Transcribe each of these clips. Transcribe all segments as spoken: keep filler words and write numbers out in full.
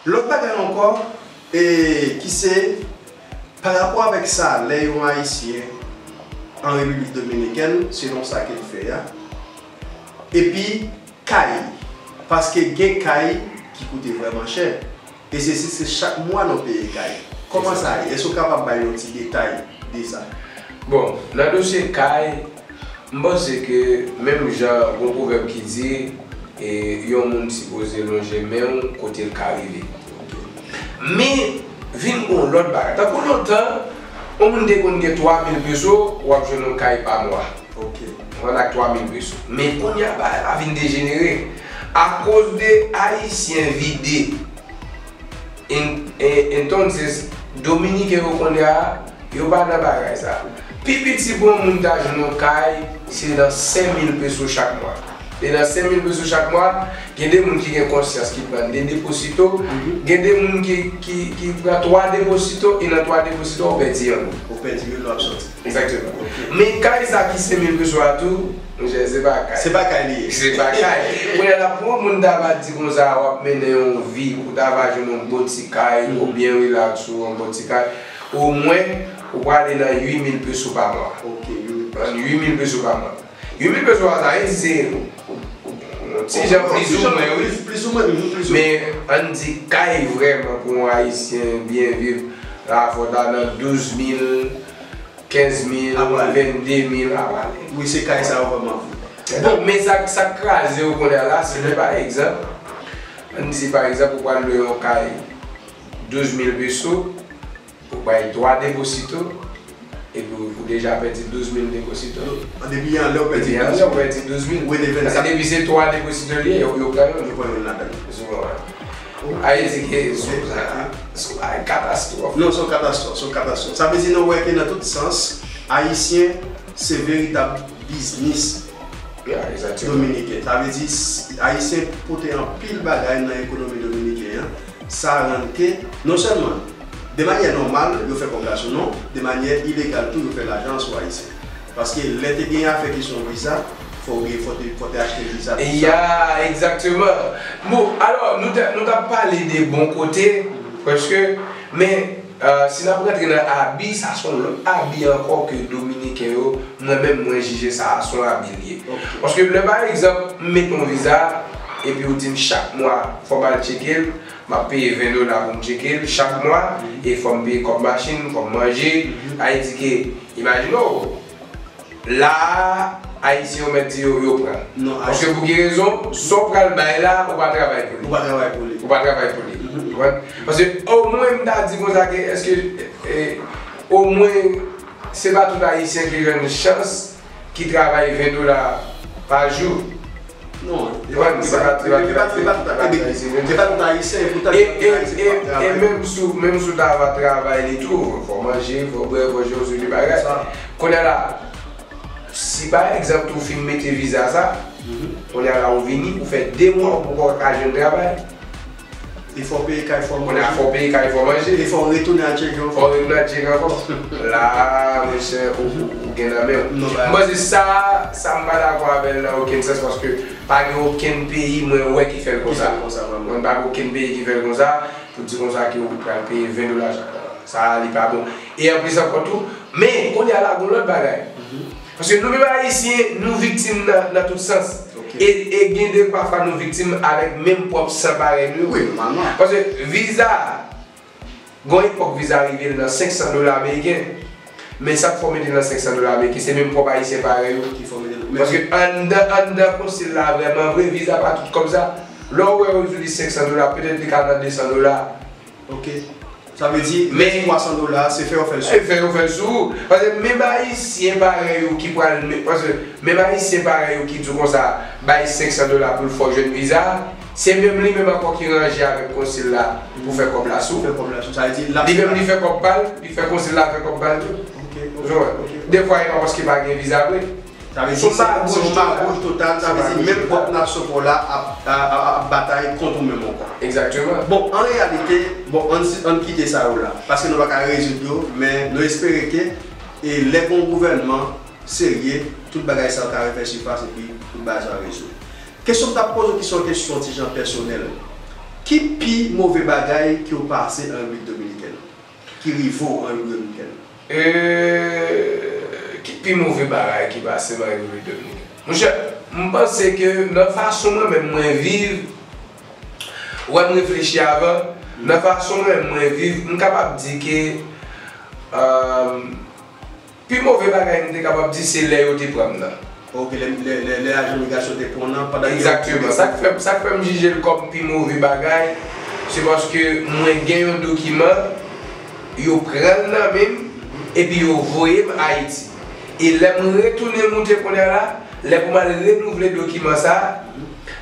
Lòt bagay ankò, e, ki se pa rapò avèk salè yon Ayisyen an Repiblik Dominikèn, selon sa ke l fè a, epi kay, paske gen kay ki koute vrèman chè, e se, se, se chak mwa nou peye kay. Kòman sa ye? Èske w kapab bay yon ti detay de sa? Bon, nan dosye kay, m panse ke menm jan gon pwovèb ki di, e, yon moun sipoze lonje men w kote l ka rive. Men, vin gon lòt bagay. Tankou lontan, yon moun te konn gen twa mil peso, w ap jwenn yon kay pa mwa. Konprann, ak twa mil peso. Men kounye a bagay la vin dejenere. Akoz de Ayisyen vide. En- en- Entonces, Dominiken yo kounye a, yo pa nan bagay sa. Pi piti pou yon moun ta jwenn yon kay, se nan senk mil peso chak mwa. E nan senk mil peso chak mwa, gen de moun ki gen konsyans ki pran de deposito, gen de moun ki, ki, ki pran twa deposito, e nan twa deposito, ou pèdi youn. Ou pèdi youn, w ap soti. Egzakteman. Men kay sa ki senk mil peso a tou, monchè, se pa kay. Se pa kay li ye. Se pa kay. Kounye a la, pou yon moun ta va di konsa, w ap mennen yon vi, ou ta va jwenn yon bon ti kay, ou byen rilaks ou yon bon ti kay, omwen, ou prale nan uit mil peso pa mwa. Ok, uit mil peso pa mwa. Uit mil peso a, sa vle di se yon ti jan plizoumwen, wi. Plizoumwen, plizoumwen. Men, ann di kay vrèman pou yon Ayisyen byen viv, la, fò ta nan douz mil, kenz mil, vennde mil, a prale. Wi, se kay sa yo vrèman vle. Bon, men sa, sa k kraze yo kounye a la, se lè, pa egzanp, ann di, pa egzanp, ou pral lwe yon kay douz mil peso, ou bay twa deposito, epi ou, ou deja pèdi douz mil deposito. Depi anlè ou pèdi douz mil. Depi anlè ou pèdi douz mil. Ou rete vennkat. Paske depi se twa deposito li ye, yo, yo pran youn. Yo pran youn ladan l. Ou konprann? Ayiti ke sou sa, sou ay katastwòf. Non, se yon katastwòf, se yon katastwòf. Sa vle di nou wè ke nan tout sans, Ayisyen se veritab biznis dominiken. Sa vle di, Ayisyen pote anpil bagay nan ekonomi dominiken an. Sa rann ke, non sèlman, de manyè nòmal, yo fè kòb la sou non, de manyè ilegal tou, yo fè lajan sou Ayisyen. Paske lè te gen afè kesyon viza, fò w gen, fò te, fò te achte viza, tout sa. Ya, egzakteman. Bon, alò, nou te, nou t ap pale de bon kote, paske, men, si n ap rantre nan abi, sa se yon lòt abi ankò ke Dominiken yo, mwen menm, mwen jije sa a se yon abi l ye. Paske lè, pa egzanp, m mete yon viza, epi ou di m chak mwa, fò m al tcheke l, m ap peye ven dola pou m tcheke l chak mwa, e fò m peye kòb machin, fò m manje. Sa vle di ke, imajine w, la a, Ayisyen yo mèt di yo, yo pran. Paske pou ki rezon? Sa w pral bay la, ou pa travay pou li. Ou pa travay pou li. Ou pa travay pou li. Ou konprann? Paske omwen m ta di konsa ke, èske, e, omwen, se pa tout Ayisyen ki jwenn chans ki travay ven dola pa jou. Non, e pa tout Ayisyen, e pa tout Ayisyen, e poutan gen Ayisyen ki pa travay. E menm si w, menm si w ta va travay li tou, fò w manje, fò w bwè, fò w jwe yon seri de bagay. Kounye a la, si pa egzanp tou w fin mete viza sa, kounye a la ou vini, ou fè de mwa ou poko ka jwenn travay. E fò w peye kay, fò w manje. Kounye a fò w peye kay, fò w manje. E fò w retounen al tcheke ankò. Fò w retounen al tcheke ankò. La, monchè, ou, ou, ou gen nan men w. M panse sa, sa m pa dakò avè l nan okenn sans, paske pa gen okenn peyi mwen wè ki fè l konsa. Ki fè l konsa, vrèman. Mwen pa gen okenn peyi ki fè l konsa, pou di konsa ke ou pral peye ven dola chak mwa. Sa a, li pa bon. E anplis ankò tou, men kounye a la, gon lòt bagay. Paske nou menm Ayisyen, nou viktim nan, nan tout sans. E, e gen de pafwa nou viktim avèk menm pwòp san parèy nou yo. Wi, nòmalman. Paske viza, gon epòk viza rive l nan senk san dola ameriken. Men sa k fè w mete l nan senk san dola ameriken, se menm pwòp Ayisyen parèy ou. Ki fè w mete l. Paske anndan, anndan konsil la vrèman vre, viza pa tout kòb sa. Lè w wè yo di w li senk san dola, petèt li ka nan de san dola. Ok. Sa vle di, rès twa san dola, se fè yo fè l sou ou. Se fè yo fè l sou ou. Paske menm Ayisyen parèy ou ki pral, paske menm Ayisyen parèy ou ki di w konsa, bay senk san dola pou l fè w jwenn viza, se menm li menm ankò ki ranje avèk konsil la pou fè kòb la sou ou. Fè kòb la sou ou. Sa vle di, l ap. Li menm li fè kòb pa l, li fè konsil la fè kòb pa l tou. Ok, ok, ok. Dèfwa, e pa paske pa gen viza vre. Sa vle di, se, se yon magouj total, sa vle di, menm pwòp nasyon pa w la ap, ap, ap, ap batay kont ou menm ankò. Egzakteman. Bon, an reyalite, bon, ann, ann kite sa yo la, paske nou pa ka rezoud yo, men nou espere ke, e, lè gon gouvènman serye, tout bagay sa yo ka refè sifas epi tout bagay sa yo rezoud. Kesyon m t ap poze w ki se yon kesyon ti jan pèsonèl. Ki pi move bagay ke w pase an Repiblik Dominikèn? Ki rive w an Repiblik Dominikèn? Euh, ki pi move bagay ki pase m an Repiblik Dominikèn? Monchè, m panse ke nan fason mwen menm mwen viv, wè m reflechi avan, nan fason mwen menm mwen viv, m kapab di ke euh, pi move bagay m te kapab di se lè yo te pran m nan. Ok, lè, lè, lè, lè ajan migrasyon te pran w nan pandan ke yo. Egzakteman. Sa k fè, sa k fè m jije l kòm pi move bagay, se paske mwen gen yon dokiman, yo pran l nan men m, epi yo voye m Ayiti. E lè m retounen moute kounye a la, lè pou m al renouvle dokiman sa a,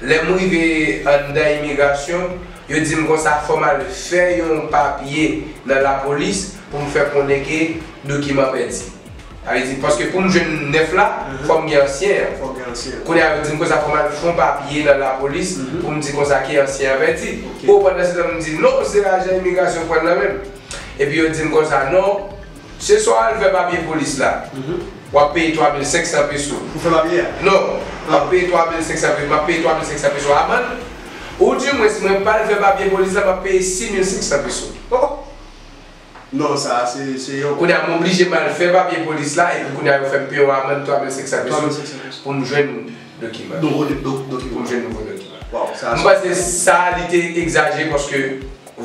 lè m rive anndan imigrasyon, yo di m konsa fò m al fè yon papye nan lapolis pou m fè konnen ke dokiman pèdi. Sa vle di, paske pou m jwenn nèf la, fò m gen ansyen an. Fò w gen ansyen an. Kounye a, yo di m konsa fò m al fè yon papye nan lapolis pou m di konsa ke ansyen an pèdi. Ok. O, pandan se tan, m di, non, se ajan imigrasyon pran l nan men m. Epi yo di m konsa, non, se swa w al fè papye polis la, w ap peye twa mil senk san peso. Pou fè papye a? Non, w ap peye twa mil senk san peso, m ap peye twa mil senk san peso amann, oudimwens mwen pa al fè papye polis la, m ap peye sis mil senk san peso. Oh! Non, sa a se, se yon. Kounye a, m oblije m al fè papye polis la, epi kounye a, yo fè m peye yon amann twa mil senk san peso pou m jwenn dokiman. Nouvo dokiman. Pou m jwenn nouvo dokiman. Waw, sa a se. M panse sa a, li te egzajere paske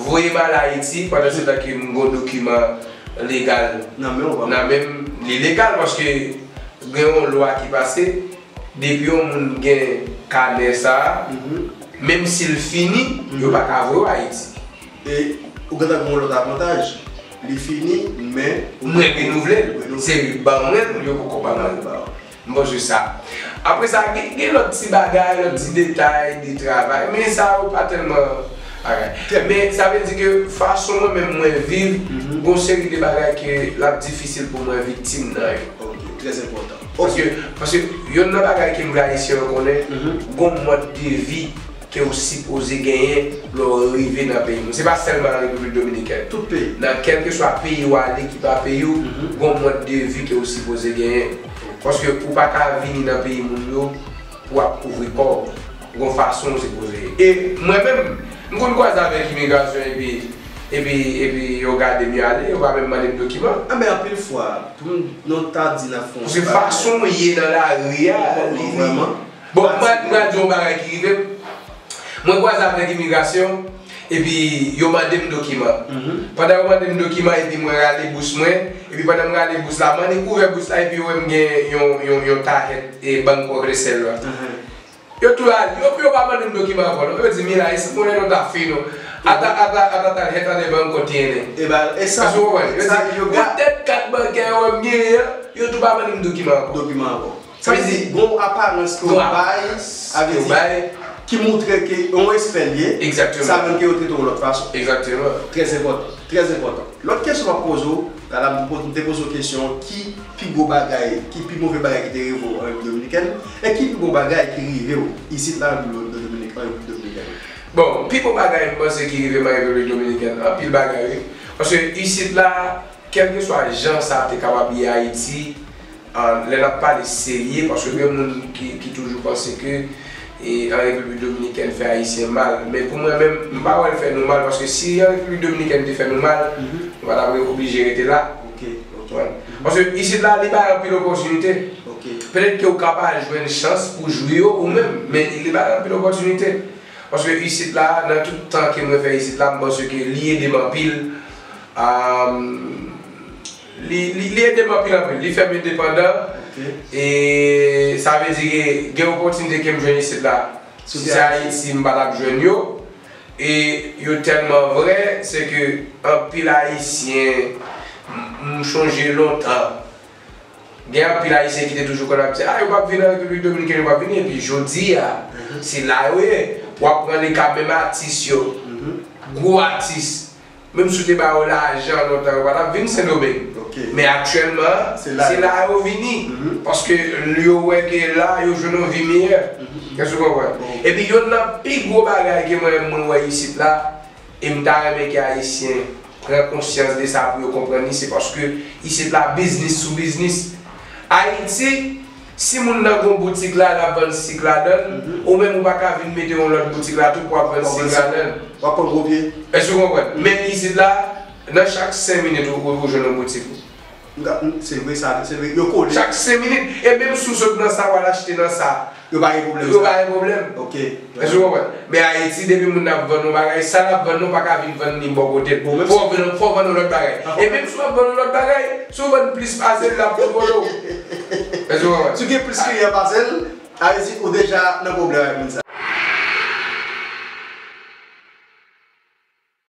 voye m al Ayiti, pandan se tan ke m gen yon dokiman legal nan men m, li legal paske gen yon lwa ki pase, depi yon moun gen kanè sa a, menm si l fini, yo pa ka voye w Ayiti. E ou gentan gen yon lòt avantaj. Li fini, men ou. Mwen renouvle l. Se ban mwen l, yo poko ban mwen l. M panse sa. Apre sa, gen, gen lòt ti bagay, lòt ti detay de travay, men sa yo pa tèlman bagay. Men sa vle di ke fason mwen menm mwen viv, gon seri de bagay ke l ap difisil pou mwen viktim nan yo. Ok, trè enpòtan. Paske, paske yonn nan bagay ke m vle Ayisyen yo konnen, gon mòd de vi ke w sipoze genyen lè w rive nan peyi nou. Se pa sèlman nan Repiblik Dominikèn. Tout peyi. Nan kèlkeswa peyi w ale ki pa peyi w, gon mòd de vi ke w sipoze genyen. Paske ou pa ka vini nan peyi moun yo pou w ap kouvri kò w. Gon fason w sipoze ye. E mwen menm, m konn kwaze avèk imigrasyon epi, epi, epi yo gade m, yo ale, yo pa menm mande m dokiman. Anben anpil fwa, pou m, nou ta di n ap fè yon. Paske fason w ye nan lari a, li, li. Bon, m pral, m pral di w yon bagay ki rive m. Mwen kwaze avèk imigrasyon, epi yo mande m dokiman. Pandan yo mande m dokiman, epi mwen rale bous mwen, epi pandan m rale bous la, m annik ouvè bous la, epi yo wè m gen yon, yon, yon tahèt e bank progresèl la. Yo tou ale, yo, yo pa mande m dokiman ankò, non. Yo di, Mila, e si konnen nou ta fè nou. Ata, ata, ata, talhèt ane bank kontiene. E ba, e sa, Èske w konprann? Yo sa, di, yo ga- poutèt kat bankè yo wè m genyen an, yo tou pa mande m dokiman ankò. Dokiman ankò. Sa vle di, gon aparans ke w bay, sa vle di, ki montre ke yon espè l ye, sa menm ke yo trete w yon lòt fason. Egzakteman. Trè enpòtan, trè enpòtan. Lòt kesyon m ap poze w, talè m te poze, m te poze w kesyon, ki pi gwo bagay, ki pi move bagay ki te rive w an Repiblik Dominikèn, e ki pi bon bagay ki rive w isit la an Repiblik Dominik-, an Repiblik Dominikèn? Bon, pi bon bagay m panse ki rive m an Repiblik Dominikèn, anpil bagay wi. Paske isit la, kèlkeswa jan sa te kapab ye Ayiti, Ah, lè n ap pale serye, paske gen moun ki, ki toujou panse ke e, an Repiblik Dominikèn fè Ayisyen mal. Men pou mwen menm, m pa wè l fè nou mal, paske si an Repiblik Dominikèn te fè nou mal, nou pa t ap re-, oblije rete la. Ou konprann? Paske isit la, li bay anpil opòtinite. Petèt ke w ka pa jwenn chans pou jwi yo ou menm, men li bay anpil opòtinite. Paske isit la, nan tout tan ke mwen fè isit la, m panse ke li ede m anpil. Ah, Li, li, li ede m anpil, anpil. Li fè m endepandan. E sa vle di ke gen opòtinite ke m jwenn isit la. Si se Ayiti, m pa t ap jwenn yo. E yo tèlman vrè, se ke anpil Ayisyen, m, m chonje lontan. Gen anpil Ayisyen ki te toujou konn ap di, a, yo p ap vin an Repiblik Dominikèn, yo p ap vini. Epi jodi a, se la yo ye. W ap pran le ka menm atis yo. Gwo atis. Menm si w te ba yo lajan lontan, yo pa t ap vin Sendomeng. Men aktyèlman, se la yo vini. Paske yo wè ke la, yo jwenn yon vi meyè. Èske w konprann? Epi youn nan pi gwo bagay ke mwen menm mwen wè isit la, e m ta renmen ke Ayisyen pran konsyans de sa pou yo konprann li, se paske isit la, biznis sou biznis. Ayiti, Si moun nan gon boutik la, l ap vann sik ladan l, ou menm ou pa ka vin mete yon lòt boutik la tou pou w ap vann sik ladan l. W ap pran gwo pye. Èske w konprann? Men isit la, nan chak senk minit ou, ou, ou jwenn yon boutik. Se vre sa, se vre. Yo kole. Chak senk minit. E menm si w sot nan sa, w al achte nan sa. Yo pa gen pwoblèm. Yo pa gen pwoblèm. Ok. Èske w konprann? Men Ayiti, depi moun nan ap vann yon bagay, sa l ap vann nan, w pa ka vin vann li bò kote l. Fò w vann, fò w vann yon lòt bagay. E menm si w ap vann yon lòt bagay, si w vann plis pase l, l ap tou vòlè w. Èske w konprann? Si w gen plis kliyan pase l, Ayiti, ou deja nan pwoblèm avèk moun sa.